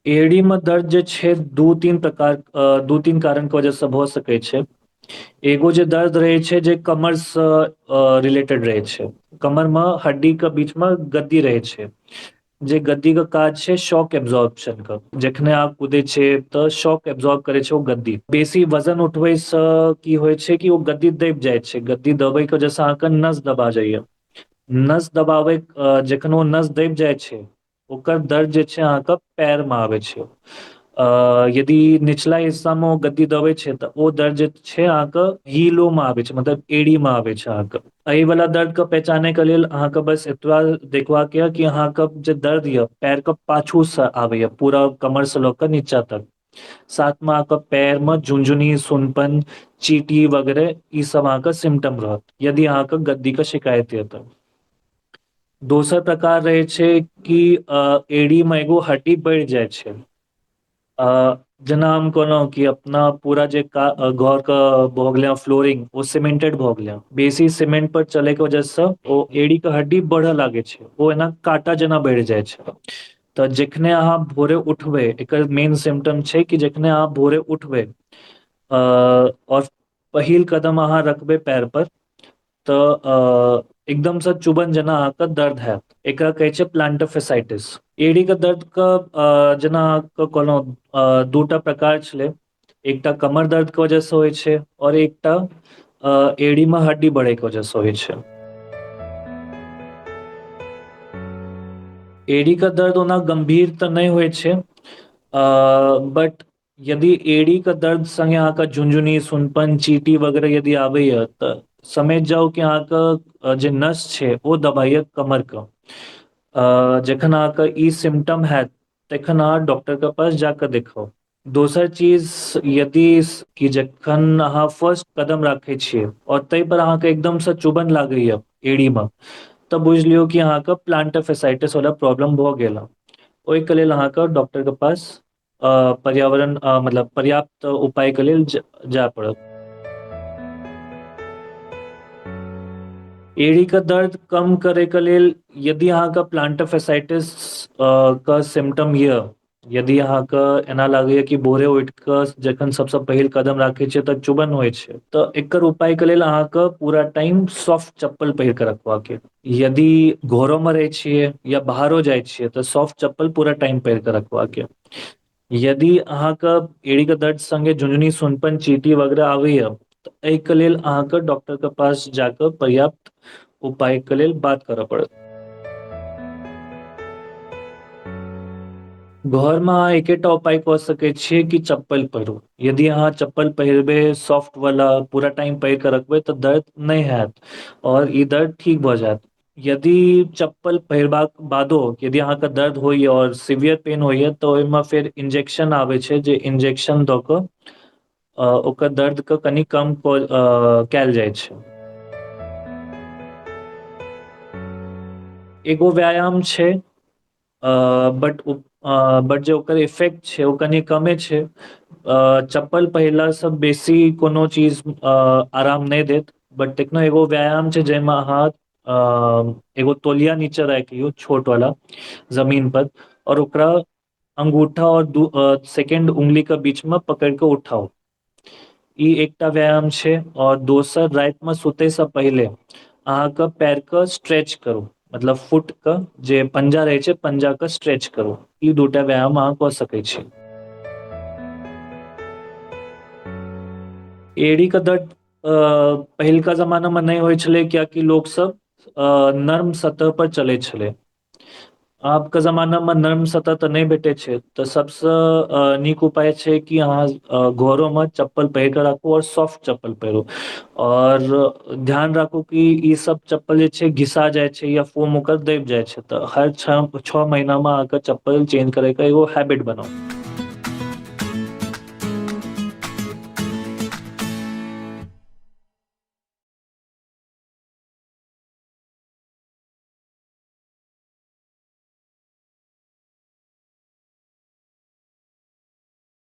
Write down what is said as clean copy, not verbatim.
एड़ी मे दर्द जे छै दू तीन प्रकार, दू तीन कारण के वजह से भऽ सकै छै। एगो जे दर्द रहै छै जे कमर से रिलेटेड रहै छै। कमर मे हड्डी के बीच मे गद्दी रहै छै, जे गद्दी के काज छै शॉक एब्जॉर्प्शन के। जखने अहाँ कूदै छियै तऽ शॉक एब्जॉर्ब करै छै ओ गद्दी। बेसी वजन उठबै से की होइ छै कि ओ गद्दी दबि जाइ छै। गद्दी दबै के वजह से अहाँके नस दबा जाइया। नस दबाबै, जखन ओ नस दबि जाइ छै ओकर दर्द जे छै अहाँके पैर मे आबै छै। यदि निचला हिस्सा मे ओ गद्दी दबै छै तऽ ओ दर्द जे छै अहाँके हीलो मे आबै छै, मतलब एड़ी मे आबै छै अहाँके। एहि वाला दर्द के पहचाने के लेल अहाँके बस एतबा देखबाक ये कि अहाँके जे दर्द ये पैर के पाछू से आबै या पूरा कमर से लऽ के नीचा तक। साथ मे अहाँके पैर मे झुनझुनी, सुनपन, चीटी वगैरह ई सब अहाँके सिम्टम रहत यदि अहाँके गद्दी के शिकायत ये तऽ। दोसर प्रकार रहै छै कि एड़ी मे एगो हड्डी बढ़ि जाइ छै। जेना हम कहलहुँ कि अपना पूरा जे घर के भऽ गेलै फ्लोरिंग ओ सीमेंटेड भऽ गेलै, बेसी सीमेंट पर चले के वजहसँ ओ एड़ी के हड्डी बढ़य लागे छै, ओ एना काँटा जेना बढ़ि जाइ छै। तऽ जखने अहाँ भोरे उठबै, एकर मेन सिम्टम छै कि जखने अहाँ भोरे उठबै आओर पहिल कदम अहाँ रखबै पैर पर तऽ एकदमसँ चुभन जेना अहाँके दर्द हैत। एकरा कहै छै प्लांटर फेसाइटिस। एड़ी के दर्द के जेना अहाँके कहलहुँ दूटा प्रकार छलै, एकटा कमर दर्द के वजहसँ होइ छै और एकटा एड़ी मे हड्डी बढ़े के वजहसँ होइ छै। एड़ी के दर्द ओना गंभीर तऽ नहि होइ छै, बट यदि एड़ी के दर्द संगे अहाँके झुनझुनी, सुनपन, चीटी वगैरह यदि आबैया तऽ समझि जाउ कि अहाँके जे नस छै ओ दबाइया कमर के। जखन अहाँके ई सिम्टम हैत तखन अहाँ डॉक्टरके पास जाकऽ देखाउ। दोसर चीज यदि कि जखन अहाँ फर्स्ट कदम राखै छियै और ताहि पर अहाँके एकदमसँ चुभन लागैया एड़ी मे तऽ बुझि लियौ कि अहाँके प्लांटर फेसाइटिस वाला प्रॉब्लम भऽ गेल। ओहिके लेल अहाँके डॉक्टरके पास पर्यावरण मतलब पर्याप्त उपायके लेल जाय पड़त। एड़ी के दर्द कम करैके लेल यदि अहाँके प्लांटर फेसाइटिस के सिम्टम यऽ, यदि अहाँके एना लागैया कि भोरे उठि कऽ जखन सबसँ पहिल कदम राखै छियै तऽ चुभन होइ छै, तऽ एकर उपायके लेल अहाँके पूरा टाइम सॉफ्ट चप्पल पहिर कऽ रखबाक यऽ। यदि घरोमे रहै छियै या बाहरो जाइ छियै तऽ सॉफ्ट चप्पल पूरा टाइम पहिर कऽ रखबाक यऽ। यदि अहाँके एड़ीके दर्द सङ्गे झुनझुनी, सुनपन, चीटी वगैरह आबैया तऽ एहिके लेल अहाँके डॉक्टरके पास जाकऽ पर्याप्त उपायके लेल बात करऽ पड़त। घरमे अहाँ एकेटा उपाय कऽ सकै छियै कि चप्पल पहिरू। यदि अहाँ चप्पल पहिरबै सॉफ्ट वाला, पूरा टाइम पहिर कऽ रखबै तऽ दर्द नहि हैत और ई दर्द ठीक भऽ जायत। यदि चप्पल पहिरबाक बादो यदि अहाँके दर्द होइया और सिवियर पेन होइया तऽ ओहिमे फेर इंजेक्शन आबै छै, जे इंजेक्शन दऽ कऽ ओकर दर्दके कनि कम कयल जाइ छै। एगो व्यायाम छै, बट जे ओकर इफेक्ट छै ओ कनि कमे छै। चप्पल पहिरलासँ बेसी कोनो चीज आराम नहि देत, बट तखनो एगो व्यायाम छै जाहिमे अहाँ एगो तौलिया नीचे राखि लियौ छोट वाला जमीन पर और ओकरा अंगूठा और सेकेंड उंगली के बीच में पकड़ के उठाउ। ई एकटा व्यायाम छै। और दोसर, राति मे सुतै से पहिले अहाँके पैर के स्ट्रेच करू, मतलब फुट के जे पंजा रहै छै पंजा के स्ट्रेच करू। ई दूटा व्यायाम अहाँ कऽ सकै छी। एड़ी के दर्द पहिलका जमाना मे नहि होइ छलै, कियाकि लोक सब नर्म सतह पर चलै छलै। आबके जमानामे नर्म सतह तऽ नहि भेटै छै, तऽ सबसँ नीक उपाय छै कि अहाँ घरोमे चप्पल पहिर कऽ राखू और सॉफ्ट चप्पल पहिरू। और ध्यान राखू कि ई सब चप्पल जे छै घिसा जाइ छै या फोम ओकर दबि जाइ छै, तऽ हर 6 महीनामे अहाँके चप्पल चेंज करैके एगो हैबिट बनाउ।